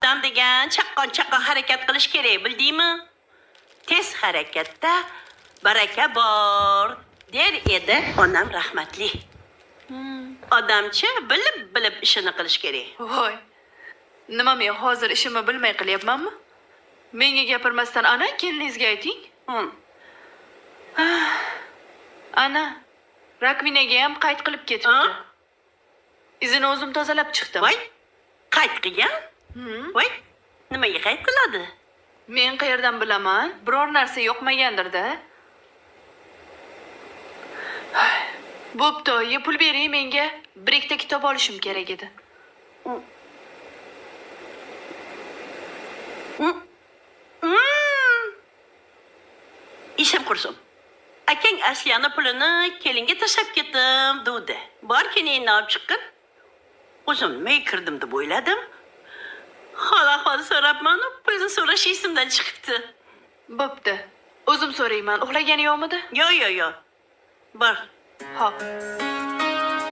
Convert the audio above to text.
Odam degan chaqqon chaqqon harakat qilish kerak, bildingmi? Tez harakatda baraka bor, der edi onam rahmatli. Odamchi bilib bilib ishini qilish kerak. Voy. Nima, men hozir ishimni bilmay qilyapmanmi? Menga gapirmasdan ana keliningizga ayting. Ana, rakvinaga ham qayd qilib ketibdi. Izini o'zim tozalab chiqdim. Voy, qayd qilgan? Voy, nimaga qayd qiladi? Men qayerdan bilaman? Biror narsa yoqmagandir-da. Bo'pti, oyi, pul bering menga. Bir ikkita kitob olishim kerak edi. Ishim qursin. Akang Asliyani pulini kelinga tashlab ketdim, duvdi. Bor, kelingni olib chiqqin. O'zim nimaga kirdim deb o'yladim. Hol ahvol so'rabman, pulni so'rash esimdan chiqibdi. Bo'pti. O'zim so'rayman. Uxlagani yo'qmidi? Yo'q, yo'q, yo'q. Bor. Xo'p.